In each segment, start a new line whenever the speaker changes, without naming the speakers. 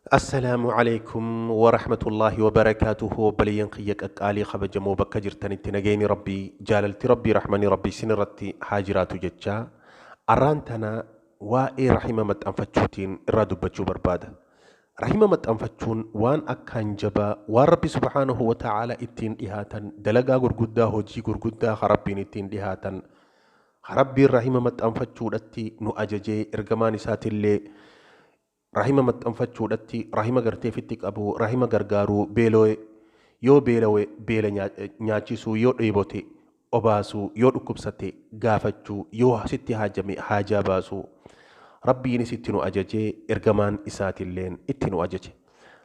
Assalaamu Aleeykum Warahmatullaahi Wabarakaatuhu Obboleeyyan kiyya qaqqaalii kabajamoo bakka jirtanitti nageenyi Rabbii jaalalti Rabbii rahmani Rabbii isin irratti haa jiraatu jechaa arraan tana waa'ee rahima maxxanfachuutiin irraa dubbachuu barbaada. Rahima maxxanfachuun waan akkaan jabaa waan Rabbi subhaanahu wa ta'aala ittiin dhihaatan dalagaa gurguddaa hojii gurguddaa ka Rabbiin ittiin dhihaatan ka Rabbiin rahima maxxanfachuudhatti nu ajajee ergamaan isaatillee Rahima maxxanfachuudhatti, rahima gartee fitti qabuu, rahima gargaaruu, beelowe yoo beelawe beela nyaachisuu, yoo dheebote obaasuu, yoo dhukkubsate gaafachuu, yoo sitti haajame haajaa baasuu. Rabbiinis itti nu ajaje, ergamaan isaatilleen itti nu ajaje.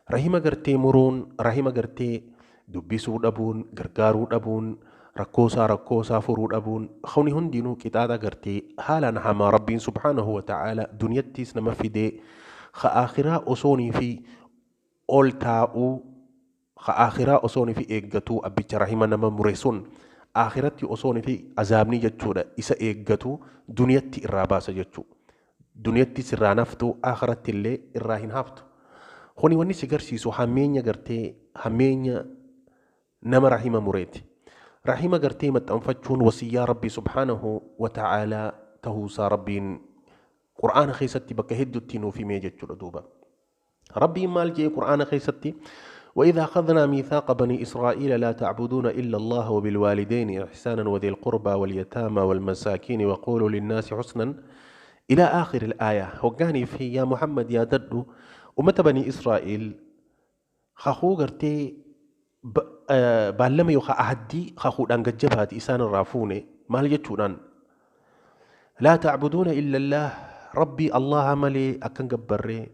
Rahima gartee muruun, rahima gartee dubbisuu dhabuun, gargaaruu dhabuun, rakkoosaa rakkoosaa furuu dhabuun, kuni hundinuu qixaaxa gartee haalaan hamaa Rabbiin subhaanahu wa ta'aala duniyattiis nama fidee ka aakhiraa osoonii fi ol taa'uu ka aakhiraa osoonii fi eeggatuu abbicha rahima nama mure sun aakhiratti osoonii fi azaabni jechuudha isa eeggatu duniyatti irraa baasa jechuu. Duniyattis irraa naftu aakhiratti illee irraa hin haftu. Kuni wanni si garsiisu hammeenya gartee hammeenya nama rahima mureeti. Rahima gartee maxxanfachuun wasiyyaa Rabbii subhaanahu wa ta'aalaa tahuusaa Rabbiin Qur'aana keessatti bakka hedduutti nuuf himee jechuudha duuba. Rabbiin maal jee Qur'aana keessatti? وإذا أخذنا ميثاق بني إسرائيل لا تعبدون إلا الله وبالوالدين إحسانا وذي القربى واليتامى والمساكين وقولوا للناس حسنا إلى آخر الآية. وقاني في يا محمد يا ددو أمة بني إسرائيل خخو غرتي baallama yookaan ahaddii kakuudhaan gajjabaati isaan irraa fuune maal jechuudhaan laa ta'buduuna illa allaah rabbii allaha malee akkan gabbarree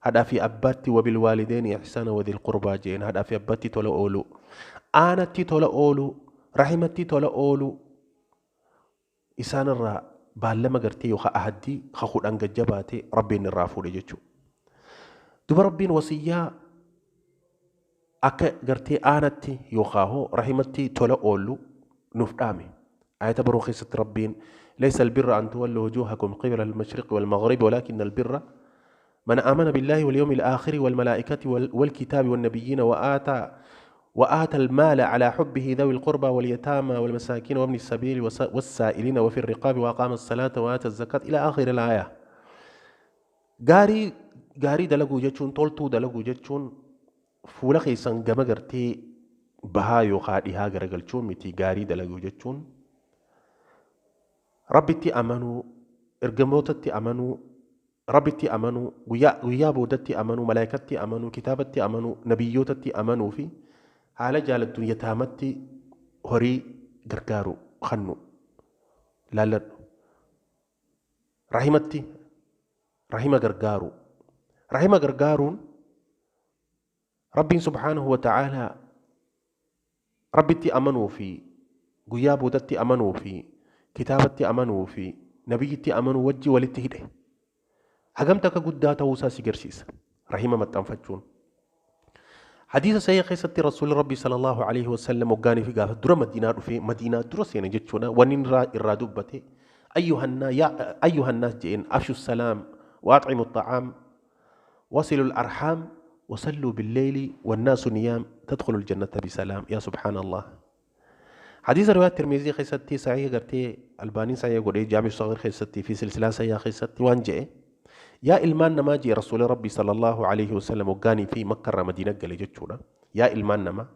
haadhaa fi abbaatti wabil waalideeni ihsaana wadil qurbaa jeen haadhaa fi abbaatti tola oolu aanatti tola oolu rahimatti tola oolu isaan irraa baallama gartee yookaan ahaddii kakuudhaan gajjabaate rabbiin irraa fuudhe jechuudha. Duba rabbiin wasiyyaa akka gartee aanatti yookaan hoo rahimatti tola oolu nuuf dhaame. Ayata biroo keessatti rabbiin ليس البر أن تولوا وجوهكم قبل المشرق والمغرب ولكن البر من آمن بالله واليوم الآخر والملائكة والكتاب والنبيين وآتى المال على حبه ذوي القربى واليتامى والمساكين وابن السبيل والسائلين وفي الرقاب وأقام الصلاة وآتى الزكاة إلى آخر الآية. Gaarii dalaguu jechuun toltuu dalaguu jechuun fuula keessan gama gartee bahaa yookaan dhihaa garagalchuun miti gaarii dalaguu jechuun Rabbitti amanuu, ergamootatti amanuu, Rabbitti amanuu, guyyaa boodatti amanuu, malaayikatti amanuu, kitaabatti amanuu, nabiyyootatti amanuu fi haala jaalattuun yataamatti horii gargaaru kannu laalladhu. Rahimatti rahima gargaaru. Rahima gargaaruun Rabbiin subhaanahu wa ta'aalaa Rabbitti amanuu fi guyyaa boodatti amanuu fi kitaabatti amanuu fi nabiyyitti amanuu wajji walitti hidhe. Hagamta akka guddaa ta'uusaa si garsiisa. Rahima maxxanfachuun. Hadiisa sahih keessatti Rasuulli Rabbii sallallahu alaihi wasallam hoggaanii fi gaafa dura Madiinaa dhufee Madiinaa dura seene jechuudha. Wanni irraa dubbate ayyuhannaas je'een afshu salaam wa at'imu xa'aam wasilu al-arhaam وصلوا بالليل والناس نيام تدخلوا الجنة بسلام. يا سبحان الله. حديث رواية الترمذي خيستي صحيح قرتي الباني صحيح قري جامع الصغير خيستي في سلسلة صحيحة خيستي وان جاء يا إلمان نما جي رسول ربي صلى الله عليه وسلم وقاني في مكة مدينة قال جتشونا يا إلمان نما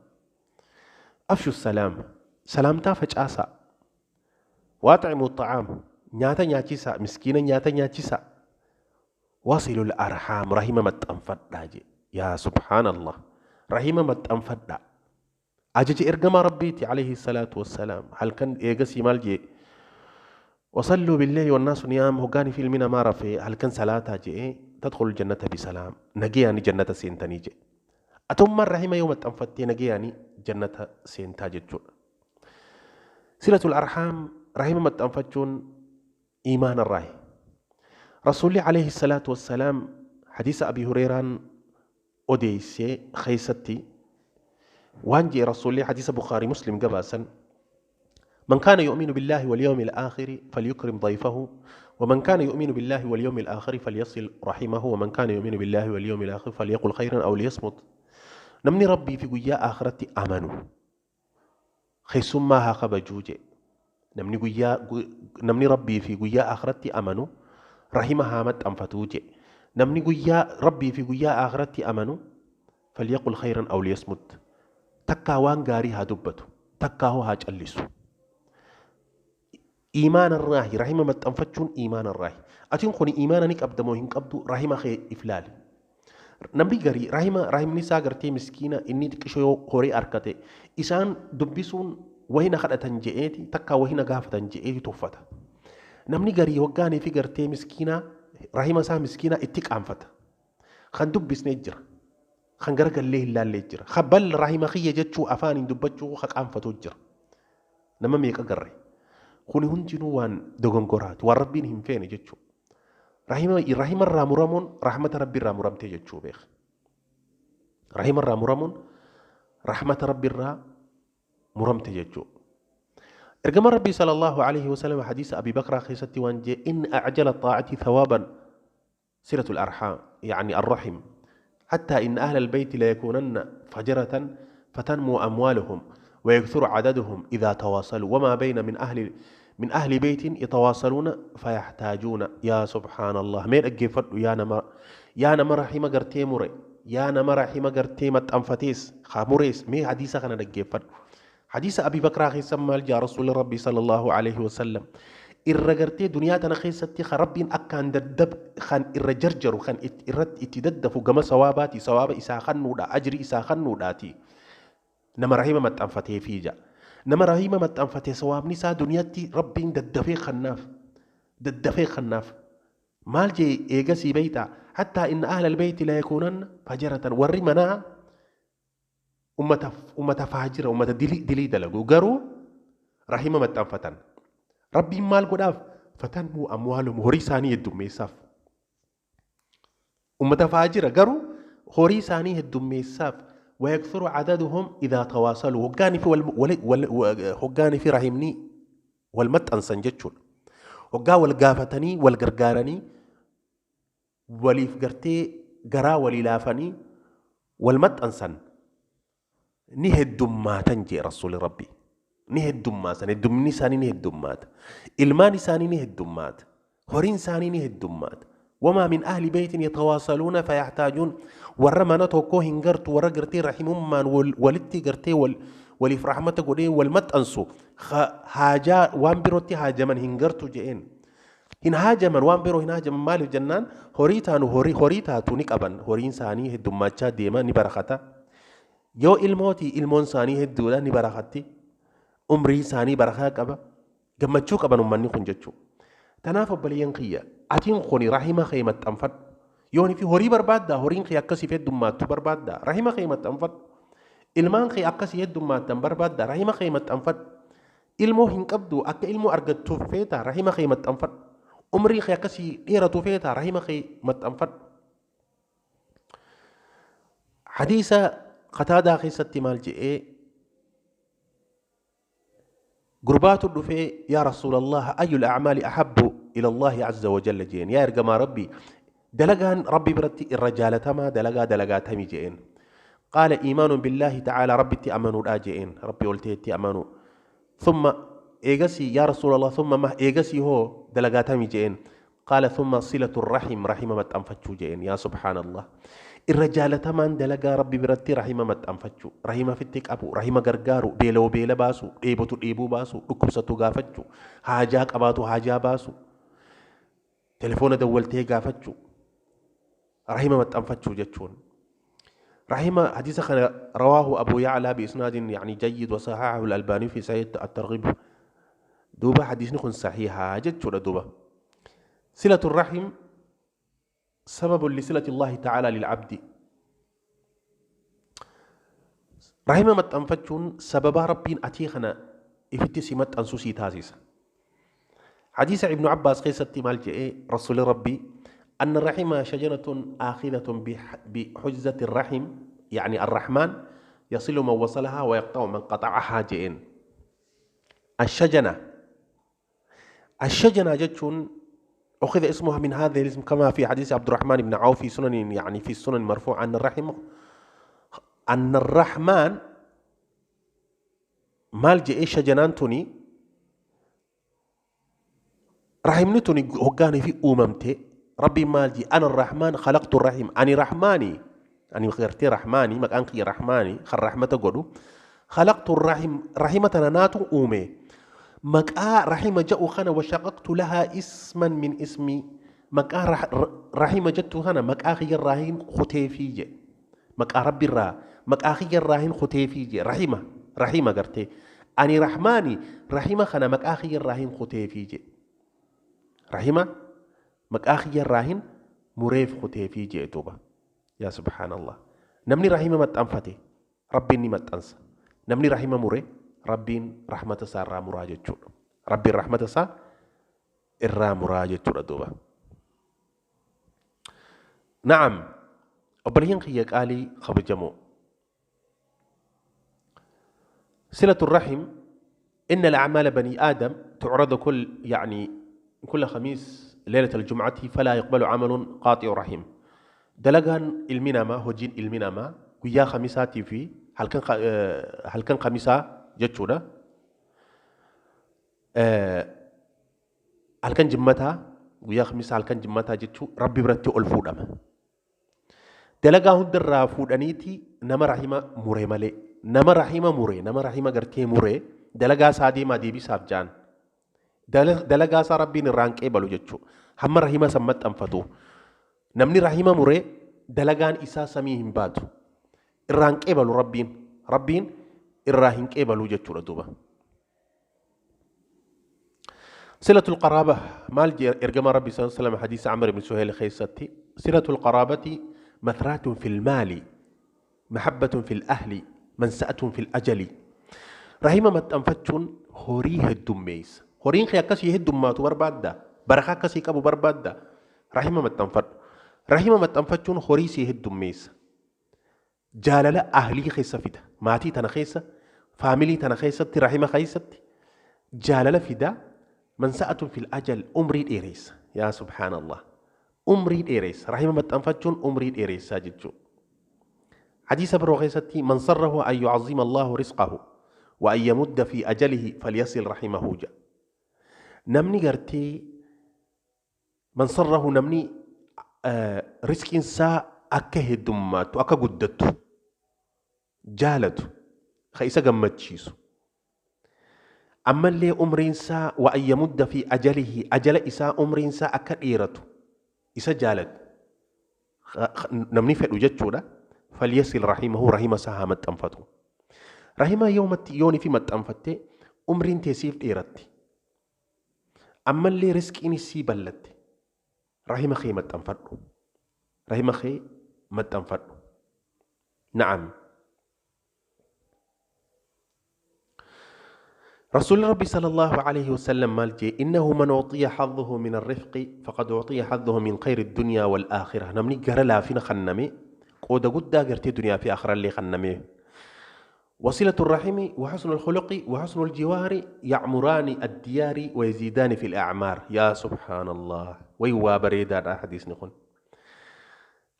أفشوا السلام سلامتا فجأسا وأطعموا الطعام نياتا نياتيسا مسكينا نياتا نياتيسا واصلوا الأرحام رحمة متأنفد. يا سبحان الله رحمة متأنفد أجج إرجما ربيتي عليه الصلاة والسلام هل كان إيجسي مالجي وصلوا بالليل والناس نيام هجاني في المنا ما رفي هل كان صلاة جي تدخل الجنة بسلام نجياني جنة سينتاني جي أتم الرحمة يوم التنفتي نجياني جنة سينتاج صلة الأرحام رحمة متأنفتون إيمان الراي رسول عليه الصلاة والسلام حديث أبي هريرة أوديسي خيستي وانجي رسول حديث بخاري مسلم قباسا من كان يؤمن بالله واليوم الآخر فليكرم ضيفه ومن كان يؤمن بالله واليوم الآخر فليصل رحمه ومن كان يؤمن بالله واليوم الآخر فليقل خيرا أو ليصمت. Namni Rabbii fi guyyaa aakiratti amanu keessummaa haa kabajuu jedhe. Namni guyyaa namni Rabbii fi guyyaa aakiratti amanu rahima haa maxxanfatuu jedhe. Namni guyyaa Rabbii fi guyyaa aakiratti amanu falyaqul khayran aw liyasmut. Takkaa waan gaarii haa dubbatu, takkaa hoo haa callisu. Iimaana irraahi rahima maxxanfachuun iimaana irraahi. Atiin kun iimaana ni qabda moo hin qabdu rahima kee if laali. Namni garii rahima rahimni isaa gartee miskiina inni xiqqishoo yoo horii arkate isaan dubbisuun wahina kadhatan je'eeti takkaa wahina gaafatan je'eeti tuffata. Namni garii hoggaanii fi gartee miskiina rahima isaa miskiina itti qaanfata. Kan dubbisnee jira. Kan garagallee hin laallee jira. Kan bal rahima kiyya jechuu afaaniin dubbachuu ka qaanfatu jira. Nama meeqa garre. Kuni hundinuu waan dogongoraati. Waan Rabbiin hin feene jechuudha. Rahima rahima irraa muramuun rahmata Rabbi irraa muramtee jechuu beeka. Rahima irraa muramuun rahmata Rabbi irraa muramte jechuu. Ergama Rabbii sallallahu alaihi wasallam hadiisa Abi Bakraa keessatti waan jee inni acjala xaa'ati thawaaban silatul arhaam yani arrahim حتى إن أهل البيت ليكونن فجرة فتنمو أموالهم ويكثر عددهم إذا تواصلوا وما بين من أهل بيت يتواصلون فيحتاجون. يا سبحان الله، مين أجفت يا نما يا نما رحمة قرتي مري يا نما رحمة قرتي مت أنفتيس خاموريس مي حديثة خنا نجفت حديث أبي بكر أخي سمى جاء رسول ربي صلى الله عليه وسلم irra gartee duniyaa tana keessatti kan Rabbiin akkaan daddab kan irra jarjaru kan irratti itti daddafu gama sawaabaati, sawaaba isaa kannuudha, ajri isaa kannuudhaati, nama rahima maxxanfatee fiija. Nama rahima maxxanfatee sawaabni isaa duniyaatti Rabbiin daddafee kannaaf, daddafee kannaaf. Maal jee eegasii beeytaa? Hattaa inna ahla albeeyti la yakuunanna fajaratan, warri manaa ummata faajira, ummata dilii dalagu, garuu rahima maxxanfatan. Rabbiin maal godhaaf? Fatanmuu amwaalum, horii isaanii heddummeessaaf. Ummata faajira garuu horii isaanii heddummeessaaf. ويكثر عددهم إذا تواصلوا، hoggaanii fi rahimni wal maxxansan jechuudha. Hoggaa wal gaafatanii, wal gargaaranii, waliif gartee garaa walii laafanii wal maxxansan ni heddummaatan jee rasuuli Rabbii. Ni heddummaatan, heddumni isaanii ni heddummaata. Ilmaan isaanii ni heddummaata. Horiin isaanii ni heddummaata. وما من أهل بيت يتواصلون فيحتاجون، warra mana tokkoo hin gartu, warra gartee rahimummaan walitti gartee waliif rahmata godhee wal maxxansu haajaa waan birootti haajaman hin gartu je'een. Hin haajaman, waan biroo hin haajaman. Maaliif jennaan horii taanu horii taatu ni qaban, horiin isaanii heddummaachaa deema, ni barakata. Yoo ilmooti ilmoon isaanii hedduudha, ni barakatti. Umrii isaanii barakaa qaba. Gammachuu qaban ummanni kun jechuudha. Tanaaf obboleeyyan kiyya, atiin kuni rahima kee maxxanfadhu. Yoon fi horii barbaaddaa, horiin kee akkasiif heddummaattu barbaaddaa, rahima kee maxxanfadhu. Ilmaan kee akkasii heddummaattan barbaaddaa, rahima kee maxxanfadhu. Ilmoo hin qabdu, akka ilmoo argattuuf feetaa, rahima kee maxxanfadhu. Umrii kee akkasii dheeratu feetaa, rahima kee maxxanfadhu. Hadiisa Qataadaa keessatti maal je'ee? Gurbaatu dhufee "يا رسول الله، أي الأعمال أحب إلى الله عز وجل?" jeen. Yaa ergamaa Rabbii, dalagaan Rabbi biratti irra jaalatamaa dalagaa dalagaatamii jeen. قال إيمان بالله تعالى، Rabbitti amanuudha jeen, Rabbi olteetti amanuu. ثم eegasii يا رسول الله، ثم ما? Eegasii hoo dalagaatamii jeen. قال ثم صلة الرحم، rahima maxxanfachuu jeen. Yaa subhaanallah, irra jaalatamaan dalagaa Rabbi biratti rahima maxxanfachuu, rahima fitti qabu, rahima gargaaru, beela'u beela baasu, dheebotu dheebuu baasu, dhukkubsatu gaafachuu, haajaa qabaatu haajaa baasu, telefoona dawwaltee gaafachuu, rahima maxxanfachuu jechuun. رحمة حديث رواه أبو يعلى بإسناد يعني جيد وصححه الألباني في صحيح الترغيب. دوبا حديث نكون صحيحة جد دوبا صلة الرحم سبب لصلة الله تعالى للعبد. Rahima maxxanfachuun sababa Rabbiin atii kana ifitti si maxxansu sii taasisa. حديث ابن عباس keessatti maal je'ee رسول ربي؟ أن الرحم شجرة آخذة بحجزة الرحم، يعني الرحمن يصل من وصلها ويقطع من قطعها je'een. الشجنة، الشجنة jechuun أخذ اسمها من هذا الاسم كما في حديث عبد الرحمن بن عوف في سنن، يعني في السنن مرفوع أن الرحم، أن الرحمن مال جئ شجنانتني رحمنتني هجاني في أممتي ربي مالجي أنا الرحمن خلقت الرحم أني رحماني أني غيرتي رحماني مكانك رحماني خل رحمة قدو خلقت الرحم رحمتنا ناتو أمي مكا رحمة جاء خنا وشققت لها اسما من اسمي مكا رحمة جت خنا مكا خير راهين ختيفية مكا ربي الرا مكا خير راهين ختيفية رحمة رحمة قرتي أني رحماني رحمة خنا مكا خير راهين ختيفية رحمة مكا خير راهين مريف ختيفية توبة. يا سبحان الله نمني رحمة ما تنفتي ربي إني ما تنسى نمني رحمة مري ربي رحمة سار مراجع ربي رحمة سار الرا مراجع دوبا. نعم أبرهين خيك آلي خبجمو صلة الرحم. إن الأعمال بني آدم تعرض كل يعني كل خميس ليلة الجمعة فلا يقبل عمل قاطع رحم. دلقان المنما هجين المنما ويا خميساتي في هل كان خميسة جتشودا هل كان جمتها ويا خميسة هل كان جمتها جتشو ربي برتي ألفود أما دلقا هندر فود أنيتي نما رحمة مري مالي نما رحمة مري نما رحمة قرتي مري دلقا سادي ما ديبي سابجان دلقا سا ربي نرانك إبلو جتشو هم رحمة سمت أنفتو نمني رحمة مري دلقان إسا سميهم باتو الرانك إبلو ربين ربين الراهن إبلو جتشو ردوبة. صلة القرابة مال إرجم ربي صلى الله عليه وسلم حديث عمرو بن سهيل خيستي صلة القرابة مثرات في المال محبة في الأهل منسأة في الأجل. رحمة ما تنفتشون هوريه الدميس هورين خياكسي هدمات بربادة برخا كسي كابو بربادة رحمة ما تنفت رحمة ما تنفتشون هوريسي هدميس جالل أهلي خيسة فدا ماتي تنخيسة فاميلي تنخيسة رحمة خيسة جالل فدا منسأة في الأجل أمري إيريس. يا سبحان الله أمري إيريس رحمة ما تنفتشون أمري إيريس ساجدشو. حديث برو خيستي من سره أن يعظم الله رزقه وأن يمد في أجله فليصل رحمه جا. نمني قرتي من سره نمني رزق إنسا أكه دماتو أكا قدتو جالتو خيسا قمتشيسو أما اللي أمر إنسا وأن يمد في أجله أجل إسا أمر إنسا أكا إيرتو إسا جالت نمني فئلو جتشو لا فليصل رحمه رحمة سها مت أنفتو رحمة يوم يوني في مت أنفتي أمرين تسيف إيرتي أما اللي رزق إني سي بلتي رحمة خي مت أنفتو رحمة خي مت أنفتو. نعم رسول ربي صلى الله عليه وسلم مالجي إنه من أعطي حظه من الرفق فقد أعطي حظه من خير الدنيا والآخرة. نمني قرلا فينا خنمي قود قد قرتي دنيا في آخرة اللي خنمي. وصلة الرحم وحسن الخلق وحسن الجوار يعمران الديار ويزيدان في الأعمار. يا سبحان الله ويوا بريدا حديث نخون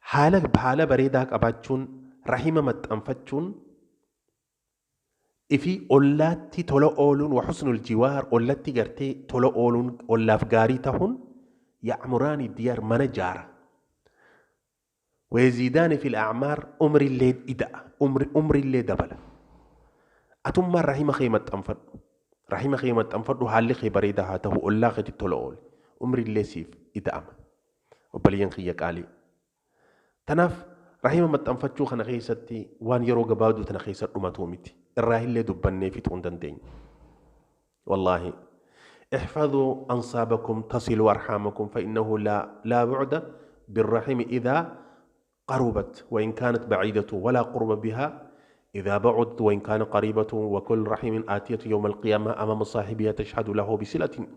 حالك بحالة بريداك أباتشون رحمة متأنفتشون إفي أولاتي تولو أولون وحسن الجوار أولاتي قرتي تولو أولون أولاف تهون يعمران الديار منجارة ويزيدان في الأعمار أمر اللي إداء أمر اللي دبل. أتم رحمة خيمة أنفر رحمة خيمة أنفر وحالي خي بريدة هاته أولا خي تولو أول أمر اللي سيف إداء وبلين خيك آلي تناف رحمة ما تنفتشو خنا خيستي وان يرو قبادو تنا خيست أمتومتي الراهي اللي دبني في تون والله احفظوا أنصابكم تصلوا أرحامكم فإنه لا بعد بالرحم إذا قربت وإن كانت بعيدة ولا قرب بها إذا بعدت وإن كان قريبة وكل رحم آتية يوم القيامة أمام صاحبها تشهد له بصلة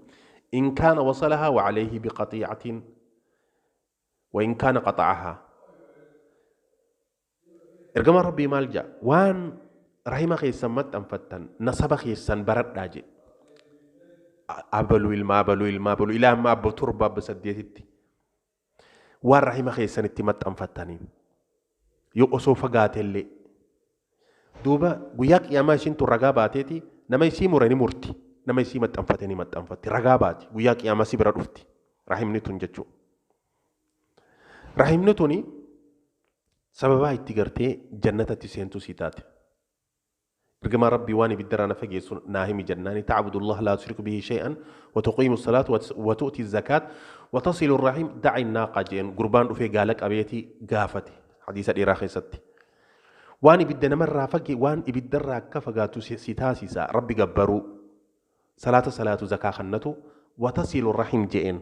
إن كان وصلها وعليه بقطيعة وإن كان قطعها. إرجما ربي مالجا وان رحمة خيسان مت أنفتن نصب خيسان برد راجي Abaluu ilma abaluu ilma abaluu ilaa amma abba 7 abba 8tti waan rahima keessanitti maxxanfattaniin yoo osoo fagaatellee duuba guyyaa qiyaamaa ishiin tun ragaa baateeti nama isii mure ni murti nama isii maxxanfate ni maxxanfatti ragaa baati guyyaa qiyaamaa si bira dhufti rahimni tun jechuudha. Rahimni tuni sababaa itti gartee jannatatti seentu sii taate. Ergamaa Rabbii waan ibiddarraa na fageessu naa himi jennaani ta'budullah laa tushriku bihi shay'an wa tuqiimu salaat wa tu'ti zakaat wa tasilu rahim da'i naaqa jeen gurbaan dhufee gaala qabeetii gaafate hadiisa dheeraa keessatti. Waan ibidda namarraa fage waan ibiddarraa akka fagaatu si taasisa Rabbi gabbaruu salaata salaatu zakaa kannatu wa tasilu rahim jeen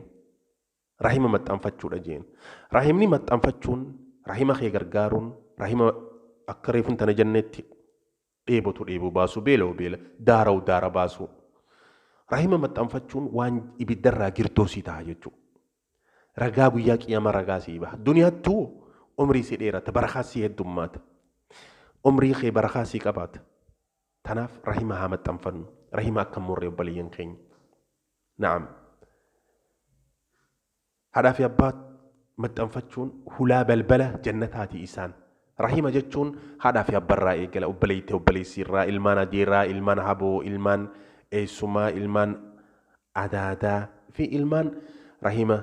rahima maxxanfachuudha jeen. Rahimni maxxanfachuun rahima kee gargaaruun rahima akka reefuun tana jennetti dheebotu dheebuu baasu beela'u beela daara'u daara baasu. Rahima maxxanfachuun waan ibiddarraa girtoo sii ta'a jechuudha. Ragaa guyyaa qiyyaama ragaa sii baha. Duniyaattuu umrii si dheerata barakaa sii heddummaata. Umrii kee barakaa sii qabaata. Tanaaf rahima haa maxxanfannu. Rahima akka murree obboleeyyan keenya. Na'am. Haadhaa fi abbaa maxxanfachuun hulaa balbala jannataati isaan. Rahima jechuun haadhaa fi abbarraa eegala obboleeyyitti obboleessiirraa ilmaan adeeraa ilmaan haboo ilmaan eessumaa ilmaan adaadaa fi ilmaan rahima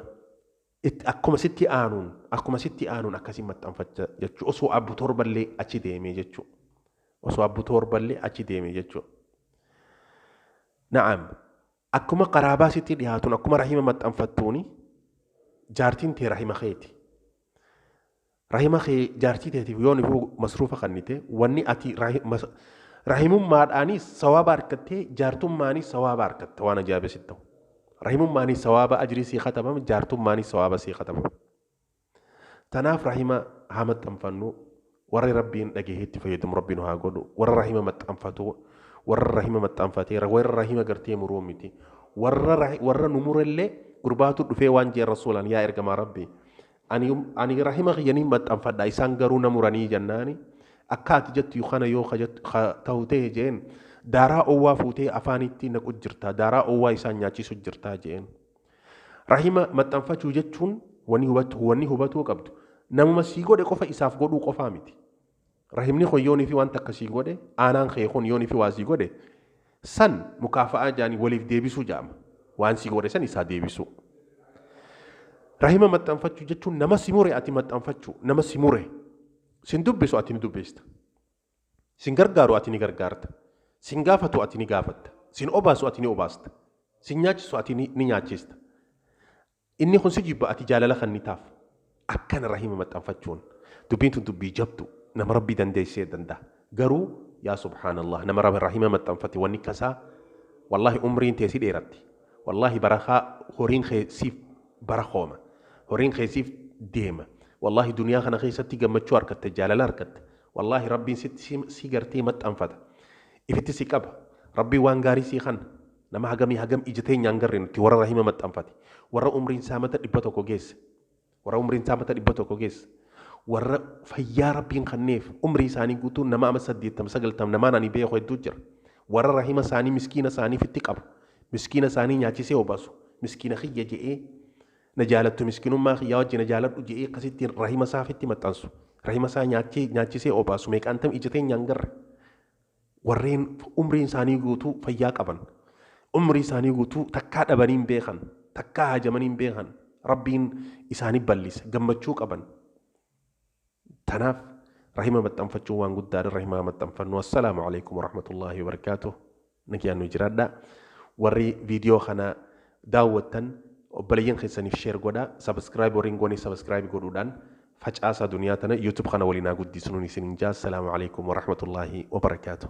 akkuma sitti aanuun akkasiin maxxanfacha jechuudha. Osoo abbu torballee achi deemee jechuudha. Osoo abbu torballee achi deemee jechuudha. Na'am akkuma qaraabaa sitti dhiyaatuun akkuma rahima maxxanfattuuni jaartiin tee rahima keeti. Rahima kee jaartii teetiif yoo nifuu masruufa kannite wanni ati rahimummaadhaanis sawaaba argattee jaartummaanis sawaaba argatta waan ajaa'iba sitti ta'u. Rahimummaanis sawaaba ajrii sii katabama jaartummaanis sawaaba sii katabama. Tanaaf rahima haa maxxanfannu warri rabbiin dhagaheetti fayyadamu rabbiin haa godhu warra rahima maxxanfatu warra rahima maxxanfatee warra rahima gartee muruu miti warra nu murellee gurbaatu dhufee waan jeen rasuulaan yaa ergamaa rabbii. Ani rahima kiyyanii maxxanfadha isaan garuu na muranii jennaani akka ati jettu kana yoo ta'u ta'e jeen daaraa owwaa fuutee afaanitti naqu jirta daaraa owwaa isaan nyaachisu jirtaa jeen. Rahima maxxanfachuu jechuun wanni hubatuu qabdu namuma sii godhe qofa isaaf godhuu qofaa miti. Rahimni kun yoonii fi wanta akkasii godhe aanaan kee kun yoonii fi waa sii godhe san mukaafa'aa jaanii waliif deebisuu jaama waan sii godhe san isaa deebisuu. Rahima maxxanfachuu jechuun nama si mure ati maxxanfachuu nama si mure sin dubbisu ati ni dubbista sin gargaaru ati ni gargaarta sin gaafatu ati ni gaafatta sin obaasu ati ni obaasta sin nyaachisu ati ni nyaachista inni kun si jibba ati jaalala kan ni taaf akkana rahima maxxanfachuun dubbiin tun dubbii jabdu nama rabbii dandeessee danda'a garuu yaa subhaanallah nama rahima maxxanfate wanni kasaa wallaahi umriin tee si dheeratti wallaahi barakaa horiin kee siif barakooma horiin keessiif deema wallaahi duniyaa kana keessatti gammachuu argatte jaalala argatte wallaahi rabbiin si gartee maxxanfata ifitti si qaba rabbiin waan gaarii sii kanna nama hagamii hagam ija teenyaan garree nuti warra rahima maxxanfate warra umriin isaa mata 100 geesse warra umriin isaa mata 100 geesse warra fayyaa rabbiin kanneef umrii isaanii guutuu nama ama 80 90 namaan ani beeku hedduu jira warra rahima isaanii miskiina isaanii fitti qabu miskiina isaanii nyaachisee obaasu miskiina kiyya je'ee na jaalattu miskinummaa kiyyaa wajjin na jaaladhu je'ee akkasitti rahima isaa fitti maxxansu rahima isaa nyaachisee obaasu meeqaan tam ija teenyaan garre warreen umriin isaanii guutuu fayyaa qaban umrii isaanii guutuu takkaa dhabanii hin beekan takkaa haajamanii hin beekan rabbiin isaanii bal'ise gammachuu qaban. Tanaaf rahima maxxanfachuun waan guddaadha rahima maxxanfannu. Assalaamu alaikum warahmatullaahi wabarakaatuh. Nagaan nu jiraadha. Warri viidiyoo kana daawwattan obboleeyyan keessaniif sheer godhaa sabskraayib warreen goonee sabskraayib godhuudhaan facaasaa duniyaa tana yuutub kana waliin haa guddisnuun isiniin jaa. Assalaamu alaikum warahmatullaahi wabarakaatuh.